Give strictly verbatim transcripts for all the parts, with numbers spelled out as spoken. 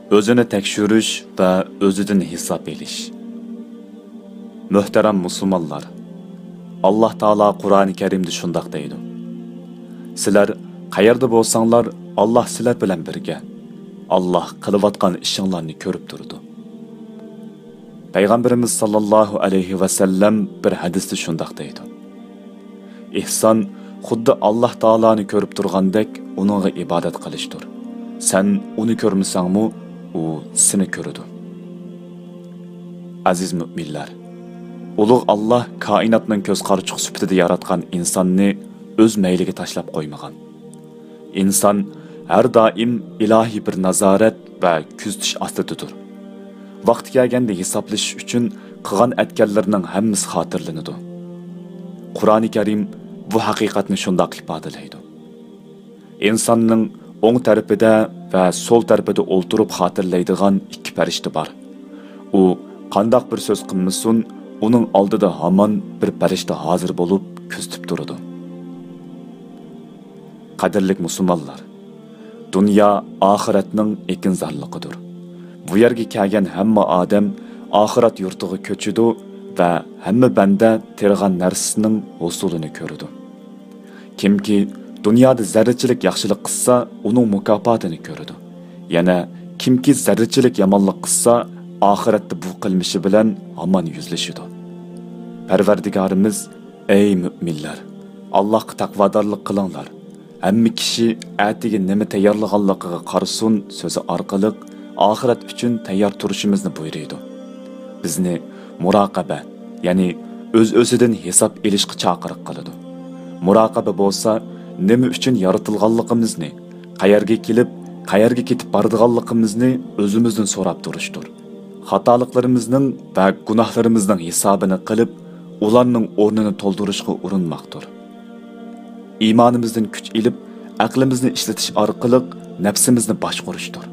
ئۆزىنى تەكشۈرۈش ۋە ئۆزىدىن ھېساب ئېلىش. مۆھتەرەم مۇسۇلمانلار، ئاللاھ تائالا قۇرئانى كەرىمدە شۇنداق دەيدۇ: «سىلەر قەيەردە بولساڭلار، ئاللاھ سىلەر بىلەن بىرگە. ئاللاھ قىلىۋاتقان ئىشىڭلارنى كۆرۈپ تۇرىدۇ.» پەيغەمبىرىمىز ساللاللاھۇ ئەلەيھى ۋەسەللەم بىر ھەدىستە شۇنداق دەيدۇ: «ئېھسان خۇددى ئاللاھ تائالانى كۆرۈپ تۇرغاندەك ئۇنىڭغا ئىبادەت قىلىشتۇر. سەن ئۇنى كۆرمىسەڭمۇ، ئۇ سېنى كۆرىدۇ.» ئەزىز مۆمىنلەر، ئۇلۇغ ئاللاھ كائىناتنىڭ كۆز قارىچۇقى سۈپىتىدە ياراتقان ئىنساننى ئۆز مەيلىگە تاشلاپ قويمىغان. ئىنسان ھەر دائىم ئىلاھىي بىر نازارەت ۋە كۆزىتىش ئاستىدىدۇر. ۋاقتى كەلگەندە ھېسابلىشىش ئۈچۈن قىلغان ئەتكەنلىرىنىڭ ھەممىسى خاتىرىلىنىدۇ. قۇرئانى كەرىم بۇ ھەقىقەتنى شۇنداق ئىپادىلەيدۇ: «ئىنساننىڭ ئوڭ تەرىپىدە ۋە سول تەرىپىدە ئولتۇرۇپ خاتىرىلەيدىغان ئىككى پەرىشتە بار. ئۇ قانداق بىر سۆز قىلمىسۇن، ئۇنىڭ ئالدىدا ھامان بىر پەرىشتە ھازىر بولۇپ كۆزىتىپ تۇرىدۇ.» قەدىرلىك مۇسۇلمانلار، دۇنيا ئاخىرەتنىڭ ئېكىنزارلىقىدۇر. بۇ يەرگە كەلگەن ھەممە ئادەم ئاخىرەت يۇرتىغا كۆچىدۇ ۋە ھەممە بەندە تېرىغان نەرسىسىنىڭ ھوسۇلىنى كۆرىدۇ. كىمكى دۇنيادا زەررىچىلىك ياخشىلىق قىلسا، ئۇنىڭ مۇكاپاتىنى كۆرىدۇ. يەنە كىمكى زەررىچىلىك يامانلىق قىلسا، ئاخىرەتتە بۇ قىلمىشى بىلەن ھامان يۈزلىشىدۇ. پەرۋەردىگارىمىز: «ئەي مۆمىنلەر، ئاللاھقا تەقۋادارلىق قىلىڭلار. ھەممە كىشى ئەتىگە نېمە تەييارلىغانلىقىغا قارىسۇن» سۆزى ئارقىلىق ئاخىرەت ئۈچۈن تەييار تۇرۇشىمىزنى بۇيرۇيدۇ. بىزنى مۇراقەبە، يەنى ئۆز-ئۆزىدىن ھېساب ئېلىشقا چاقىرىق قىلىدۇ. مۇراقەبە بولسا نېمە ئۈچۈن يارىتىلغانلىقىمىزنى، قەيەرگە كېلىپ، قەيەرگە كېتىپ بارىدىغانلىقىمىزنى ئۆزىمىزدىن سوراپ تۇرۇشتۇر. خاتالىقلىرىمىزنىڭ ۋە گۇناھلىرىمىزنىڭ ھېسابىنى قىلىپ، ئۇلارنىڭ ئورنىنى تولدۇرۇشقا ئۇرۇنماقتۇر. ئىمانىمىزدىن كۈچ ئېلىپ، ئەقلىمىزنى ئىشلىتىش ئارقىلىق نەپسىمىزنى باشقۇرۇشتۇر.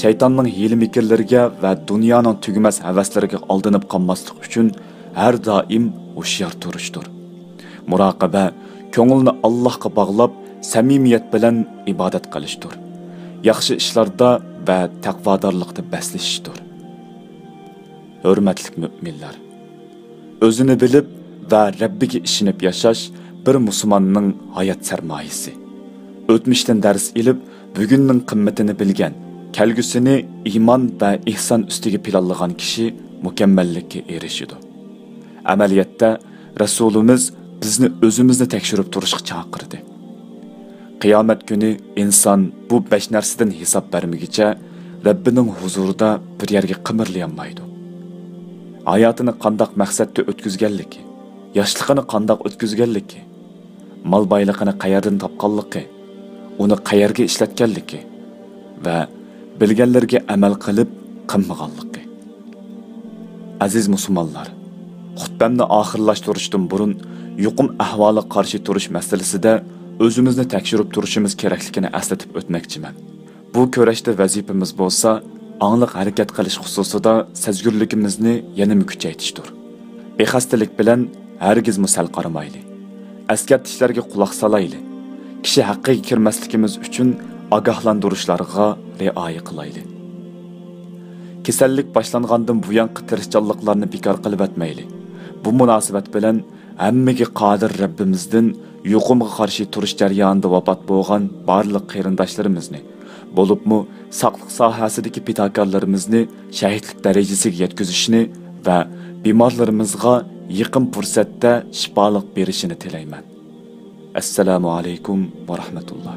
شەيتاننىڭ ھىيلە-مىكىرلىرىگە ۋە دۇنيانىڭ تۈگىمەس ھەۋەسلىرىگە ئالدىنىپ قالماسلىق ئۈچۈن ھەر دائىم ھوشيار تۇرۇشتۇر. مۇراقىبە، كۆڭۈلنى ئاللاھقا باغلاپ، سەمىمىيەت بىلەن ئىبادەت قىلىشتۇر. ياخشى ئىشلاردا ۋە تەقۋادارلىقتا بەسلىشىشتۇر. ھۆرمەتلىك مۆمىنلەر! ئۆزىنى بىلىپ ۋە رەببىگە ئىشىنىپ ياشاش بىر مۇسۇلماننىڭ ھايات سەرمايىسى. ئۆتمۈشتىن دەرس ئېلىپ، بۈگۈننىڭ قىممىتىنى بىلگەن، كەلگۈسىنى ئىمان ۋە ئېھسان ئۈستىگە پىلانلىغان كىشى مۇكەممەللىككە ئېرىشىدۇ. ئەمەلىيەتتە، رەسۇلىمىز بىزنى ئۆزىمىزنى تەكشۈرۈپ تۇرۇشقا چاقىردى. قىيامەت كۈنى ئىنسان بۇ بەش نەرسىدىن ھېساب بەرمىگۈچە رەببىنىڭ ھۇزۇرىدا بىر يەرگە قىمىرلىيالمايدۇ. ھاياتىنى قانداق مەقسەتتە ئۆتكۈزگەنلىكى، ياشلىقىنى قانداق ئۆتكۈزگەنلىكى، مال بايلىقىنى قەيەردىن تاپقانلىقى، ئۇنى قەيەرگە ئىشلەتكەنلىكى ۋە بىلگەنلىرىگە ئەمەل قىلىپ قىلمىغانلىقى. ئەزىز مۇسۇلمانلار، خۇتبەمنى ئاخىرلاشتۇرۇشتىن بۇرۇن يۇقۇم ئەھۋالىغا قارشى تۇرۇش مەسىلىسىدە ئۆزىمىزنى تەكشۈرۈپ تۇرۇشىمىز كېرەكلىكىنى ئەسلىتىپ ئۆتمەكچىمەن. بۇ كۈرەشتە ۋەزىپىمىز بولسا، ئاڭلىق ھەرىكەت قىلىش خۇسۇسىدا سەزگۈرلۈكىمىزنى يەنىمۇ كۈچەيتىشتۇر. بىخەستەلىك بىلەن ھەرگىزمۇ سەل قارىمايلى. ئەسكەرتىشلەرگە قۇلاق سالايلى. كىشى ھەققىگە كىرمەسلىكىمىز ئۈچۈن ئاگاھلاندۇرۇشلارغا رىئايە قىلايلى. كېسەللىك باشلانغاندىن بۇيانقى تىرىشچانلىقلارنى بىكار قىلىۋەتمەيلى. بۇ مۇناسىۋەت بىلەن ھەممىگە قادىر رەببىمىزدىن يۇقۇمغا قارشى تۇرۇش جەريانىدا ۋاپات بولغان بارلىق قېرىنداشلىرىمىزنى، بولۇپمۇ ساقلىق ساھەسىدىكى پىداكارلىرىمىزنى شەھىتلىك دەرىجىسىگە يەتكۈزۈشىنى ۋە بىمارلىرىمىزغا يېقىن پۇرسەتتە شىپالىق بېرىشىنى تىلەيمەن. ئەسسالامۇ ئەلەيكۇم ۋە رەھمەتۇللا.